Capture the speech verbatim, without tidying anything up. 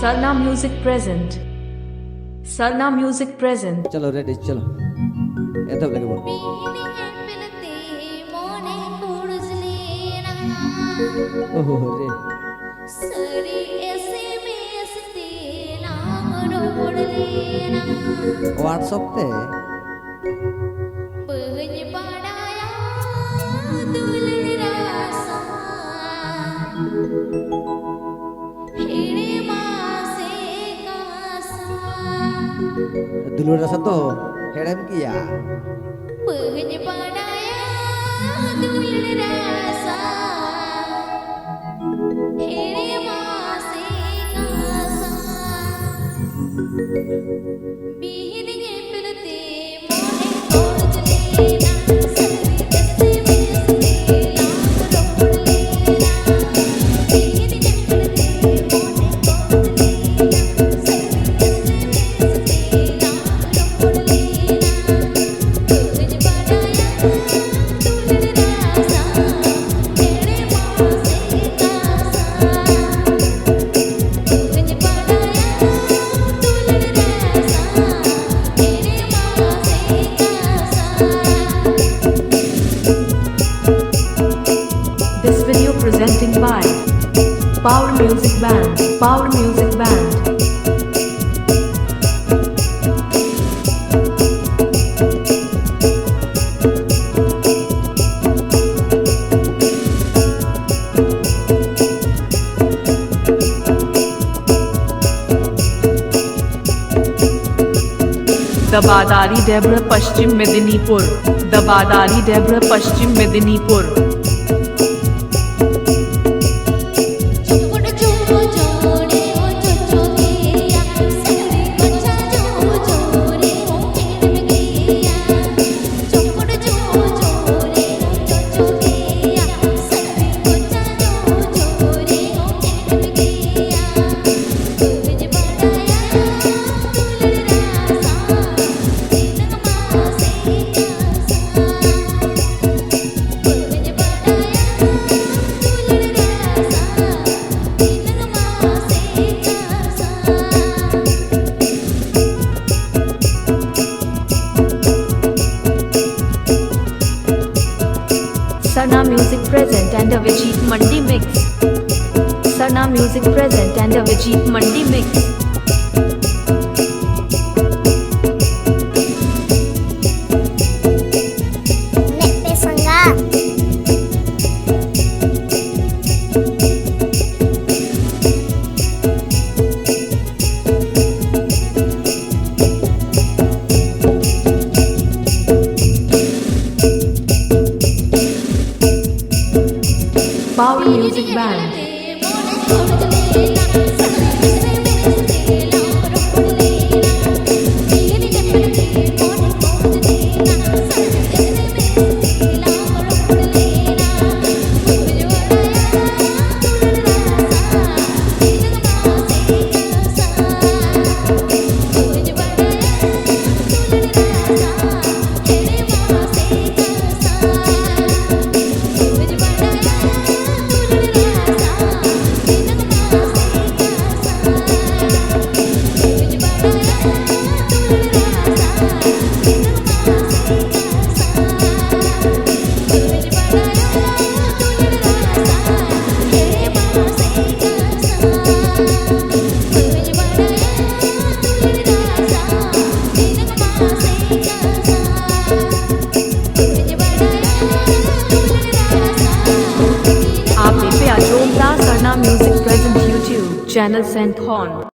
Sarna Music present. Sarna Music present. ᱪᱚᱞᱚ, ready, ᱪᱚᱞᱚ᱾ ᱮᱛᱚᱦᱚᱵ ᱞᱮᱜᱮ ᱵᱚᱱ᱾ ᱵᱤᱦᱤᱱ ᱧᱮᱯᱮᱞ ᱛᱮ ᱢᱚᱱᱮ ᱠᱩᱲᱩᱥ ᱞᱮᱱᱟ᱾ ᱳᱦᱳ ᱨᱮ᱾ ᱥᱟᱹᱨᱤ ᱮᱥᱮᱢᱮᱥ ᱛᱮᱞᱟᱝ ᱨᱚᱯᱚᱲ ᱞᱮᱱᱟ᱾ WhatsApp ᱛᱮ᱾ ᱵᱟᱹᱧ ᱵᱟᱰᱟᱭᱟ ᱫᱩᱞᱟᱹᱲ ᱨᱟᱥᱟ ᱦᱮᱲᱮᱢᱟ ᱥᱮ ᱠᱟᱥᱟ᱾ ᱫᱩᱞᱟᱹᱲ ᱨᱟᱥᱟ ᱫᱚ ᱦᱮᱲᱮᱢ ᱜᱮᱭᱟ᱾ ᱵᱟᱹᱧ ᱵᱟᱰᱟᱭᱟ ᱫᱩᱞᱟᱹᱲ ᱨᱟᱥᱟ ᱦᱮᱲᱮᱢᱟ ᱥᱮ ᱠᱟᱥᱟ᱾ ᱵᱤᱦᱤᱱ ᱧᱮᱯᱮᱞ ᱛᱮ ᱢᱚᱱᱮ ᱠᱚ ᱡᱩᱞᱮᱱᱟ, ᱥᱟᱹᱨᱤ ᱮᱥᱮ ᱢᱮᱥ ᱛᱮ ᱞᱟᱝ ᱨᱚᱯᱚᱲ ᱞᱮᱱᱟ᱾ ᱵᱤᱦᱤᱱ ᱧᱮᱯᱮᱞ ᱛᱮ ᱢᱚᱱᱮ ᱠᱚ ᱡᱩᱞᱮᱱᱟ, ᱥᱟᱹᱨᱤ ᱮᱥᱮ ᱢᱮᱥ ᱛᱮ ᱞᱟᱝ ᱨᱚᱯᱚᱲ ᱞᱮᱱᱟ᱾ ᱵᱟᱹᱧ ᱵᱟᱰᱟᱭᱟ ᱫᱩᱞᱟᱹᱲ ᱨᱟᱥᱟ ᱦᱮᱲᱮᱢᱟ ᱥᱮ ᱠᱟᱥᱟ᱾ ᱵᱟᱹᱧ ᱵᱟᱰᱟᱭᱟ ᱫᱩᱞᱟᱹᱲ ᱨᱟᱥᱟ ᱦᱮᱲᱮᱢᱟ ᱥᱮ ᱠᱟᱥᱟ᱾ This video presenting by Power Music Band. Power Music Band. Dabadari Debra Paschim Medinipur. Dabadari Debra Paschim Medinipur. Sarna Music present and Avijit Mandi mix. Sarna Music present and Avijit Mandi mix. Power Music Band. ᱟᱯᱮ ᱯᱮ ᱟᱸᱡᱚᱢ ᱫᱟ ᱥᱟᱨᱱᱟ Music present YouTube channel ᱥᱮᱱ ᱠᱷᱚᱱ᱾